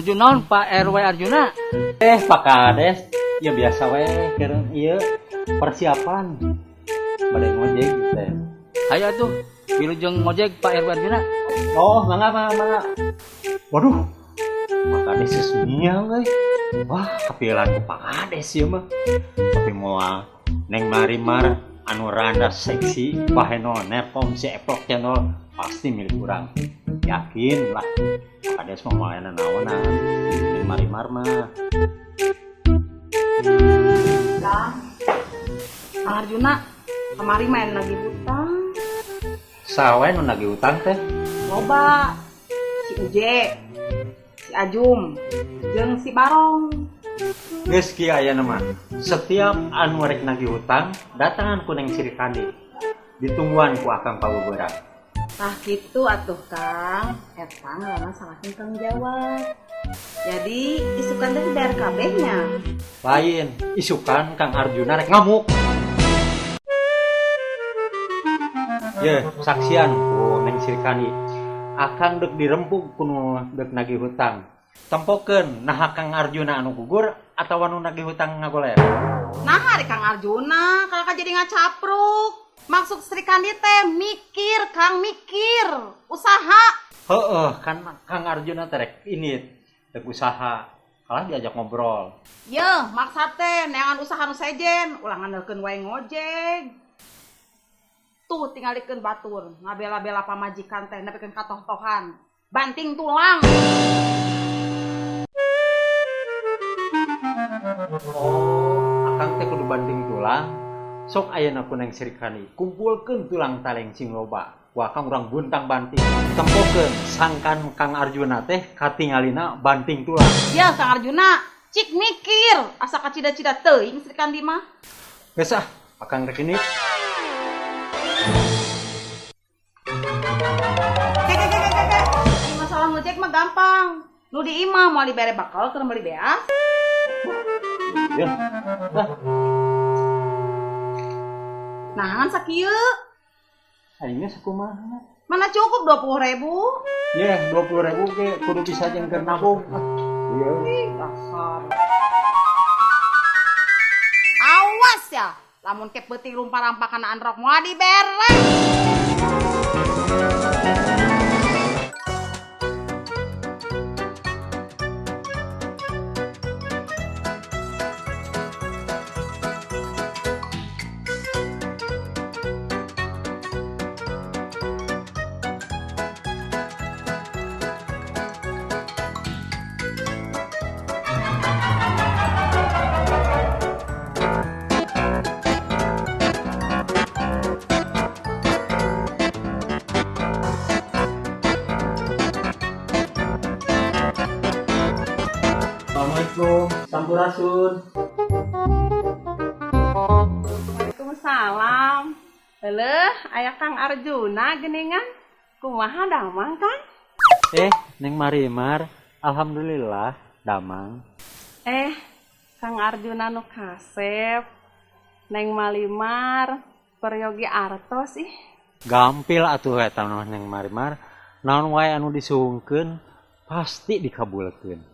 Nuju naon Pak RW Arjuna? Pak Kades, ya biasa we keur ieu persiapan bade ngojek teh. Hayu atuh, wilujeng ngojek Pak RW Arjuna. Oh, mangga mangga mangga. Waduh, Pak Kades geus miang euy. Wah, kapilan ku Pak Kades ieu mah. Tapi moal Neng Marimar anu randa seksi baheno nepom si Eplok channel pasti milik urang. Yakin lah. Pak Kades mah moal naonan. Neng Marimar mah. Kang, Kang Arjuna, kemari main lagi hutang. Sawe nu nagih hutang teh? Loba, si Uje, si Ajum, jeung si Barong. Geus kieu aya mah. Setiap anu rek nagih hutang, datangan ku Neng Srikandi. Ditungguan ku Akang pabeberang. Tah kitu atuh Kang, eta ngaranna salah tanggung jawab. Jadi isukan teh dibayar kabeh nya. Lain, isukan Kang Arjuna rek ngamuk. Ye, saksian ku Neng Srikandi. Akang dek dirempug ku nu dek nagih hutang. Tempokeun naha Kang Arjuna anu gugur atawa nu nagih hutang ngagoler. Nah, hari Kang Arjuna kalau jadi ngacapruk. Maksud Srikandi teh mikir, Kang mikir, usaha. Heeh, kan Kang Arjuna teh rek ini rek usaha. Kalah diajak ngobrol. Ye, maksa teh neangan usaha nu sejen, ulah ngandalkeun wae ngojek. Tuh tingalikeun batur, ngabela-bela pamajikan teh nepikeun katoh-tohan. Banting tulang. Oh, akang teh kudu banting tulang. Sok ayeuna ku Neng Srikandi, kumpulkeun tulang taleng sing loba. Ku akang urang buntang banting. Tempokeun sangkan Kang Arjuna teh katingalina banting tulang. Ya Kang Arjuna, cik mikir asa kacida-cida teuing Srikandi mah. Geus ah, akang rek ini. Ke ke ke ke ke. Ini masalah ngojek mah gampang. Nu di imah moal dibere bakal keur meuli beas. Ya. Lah. Nah, sakieu. Aingnya sakumaha? Mana cukup 20.000? Ye, 20.000 ge kudu bisa jeung keur nabung. Iya. Ih, dasar. Awas ya, lamun ke peuting rumpah-rampah kana anrok moal dibere. Assalamualaikum, sampurasun. Waalaikumsalam. Leuh, aya Kang Arjuna geuningan. Kumaha damang, Kang? Neng Marimar, alhamdulillah damang. Kang Arjuna nu kasep. Neng Malimar, peryogi artos ih. Gampil atuh eta mah Neng Marimar. Naon wae anu disuhungkeun pasti dikabulkeun.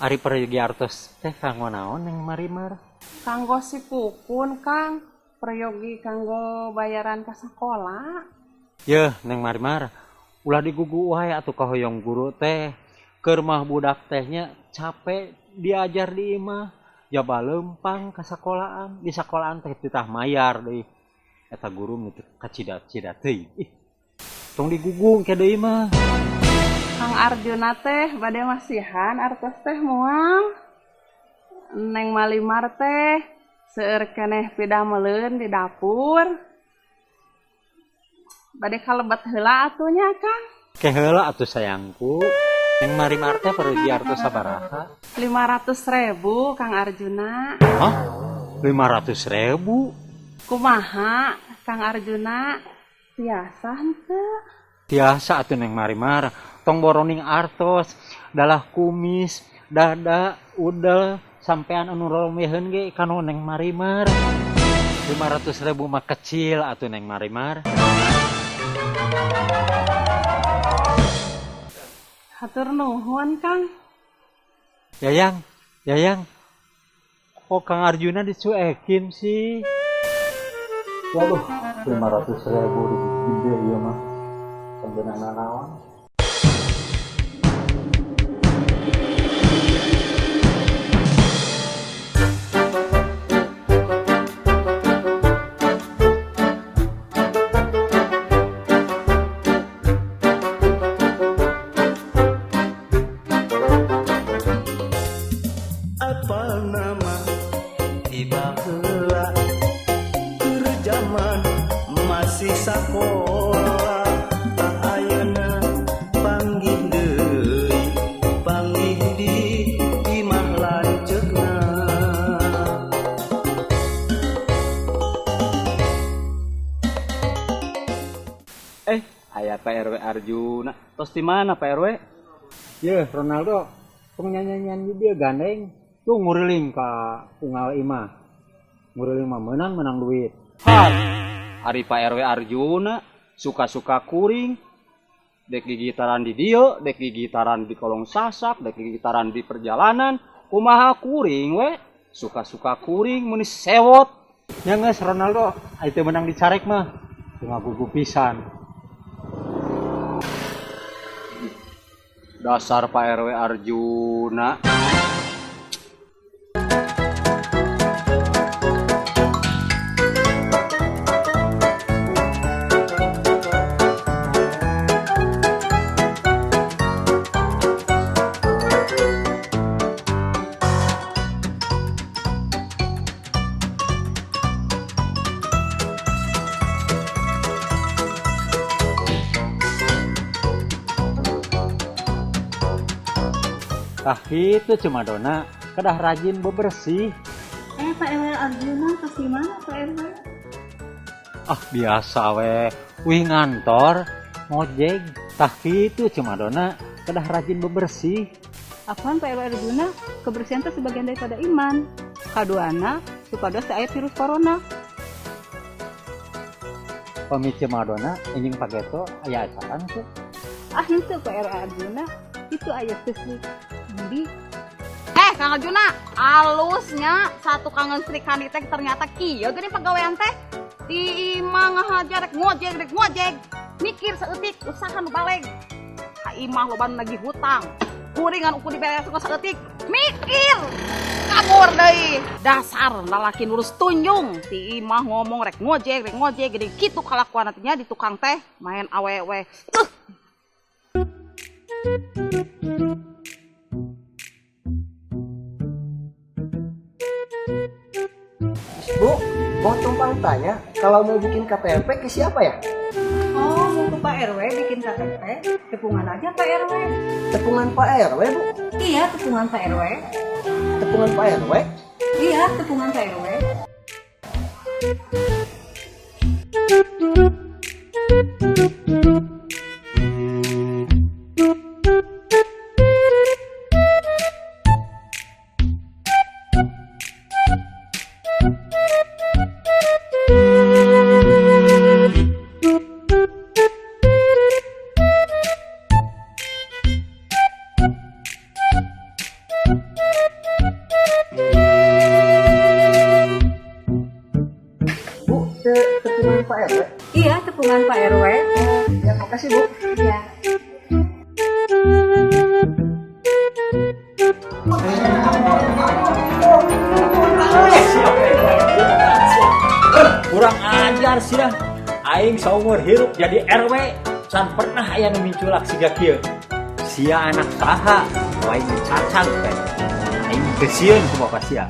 Ari peryogi artos teh kanggo naon Neng Marimar? Kanggo si Pupun, Kang. Peryogi kanggo bayaran ka sakola. Yeuh, Neng Marimar, ulah digugu wae atuh kahoyong guru teh. Keur mah budak teh nya capek diajar di imah, jaba leumpang ka sakolaan, di sakolaan teh titah mayar deui. Eta guru mah teu kacida-cida teuing. Ih, tong digugung ke deui mah. Kang Arjuna teh bade masihan artos teh moal. Neng Malimar teh seueur keneh pidameleun di dapur. Bade kalebet heula atuh nya, Kang. Ke heula atuh sayangku. Neng Marimar teh perlu artos sabaraha? 500.000 Kang Arjuna. Hah? 500.000? Kumaha Kang Arjuna? Tiasa henteu? Tiasa atuh Neng Marimar. Tong boroning artos, dalah kumis, dada, udel, sampean anu romeheun ge kanu Neng Marimar. 500.000 mah kecil atuh Neng Marimar. Hatur nuhun, Kang. Yayang, Yayang, kok Kang Arjuna dicuekin sih? Waduh, 500 ribu gede ieu mah. Sebenarnya naon? Apa nama tiba heula keur zaman masih sakola, tah ayeuna panggih deui, panggih di imah lanceukna. Eh, aya Pak RW Arjuna. Tos di mana Pak RW? Ye, Ronaldo, penyanyian dia gandeng. Tuh nguriling ka unggal imah. Nguriling mah menang menang duit. Har. Ari Pak RW Arjuna suka-suka kuring. Dek gigitaran di dieu, dek gigitaran di kolong sasak, dek gigitaran di perjalanan. Kumaha kuring we? Suka-suka kuring meuni sewot. Ya geus Ronaldo, aya teu menang dicarek mah. Teu ngagugu pisan. Dasar Pak RW Arjuna. Tah kitu cuma Dona, kedah rajin bebersih. Eh, Pak RW Arjuna, tos di mana Pak RW? Ah biasa we, wih ngantor, ngojek. Tah kitu cuma Dona, kedah rajin bebersih. Apaan Pak RW Arjuna? Kebersihan itu sebagian daripada iman. Kaduana supados teu aya virus corona. Pami Madonna, anjing pageto aya acara tuh. Ah, henteu Pak RW Arjuna, itu aya sesuk di Eh, Kang Arjuna, alusnya satu kangen Srikandi teh ternyata kieu geuning pagawean teh. Di imah ngahaja rek ngojek rek ngojek. Mikir saeutik usaha nu baleg. Ka imah loba nu nagih hutang. Kuringan ukur diberes ku saeutik. Mikir. Kabur deui. Dasar lalaki lurus tunjung. Di imah ngomong rek ngojek geuning kitu kalakuan nya di tukang teh main awewe. Tuh. Bu, mau tumpang tanya, kalau mau bikin KTP ke siapa ya? Oh, mau ke Pak RW bikin KTP? Tepungan aja Pak RW. Tepungan Pak RW, Bu? Iya, tepungan Pak RW. Tepungan Pak RW? Iya, tepungan Pak RW. Bu, tepungan Pak RW? Iya, tepungan Pak RW. Ya, makasih, Bu. Iya. Kurang ajar sih dah. Aing saumur hirup jadi RW can pernah aya nu minculak siga kieu. Sia anak saha, wae cacang teh. Aing teu sieun ku bapak sia.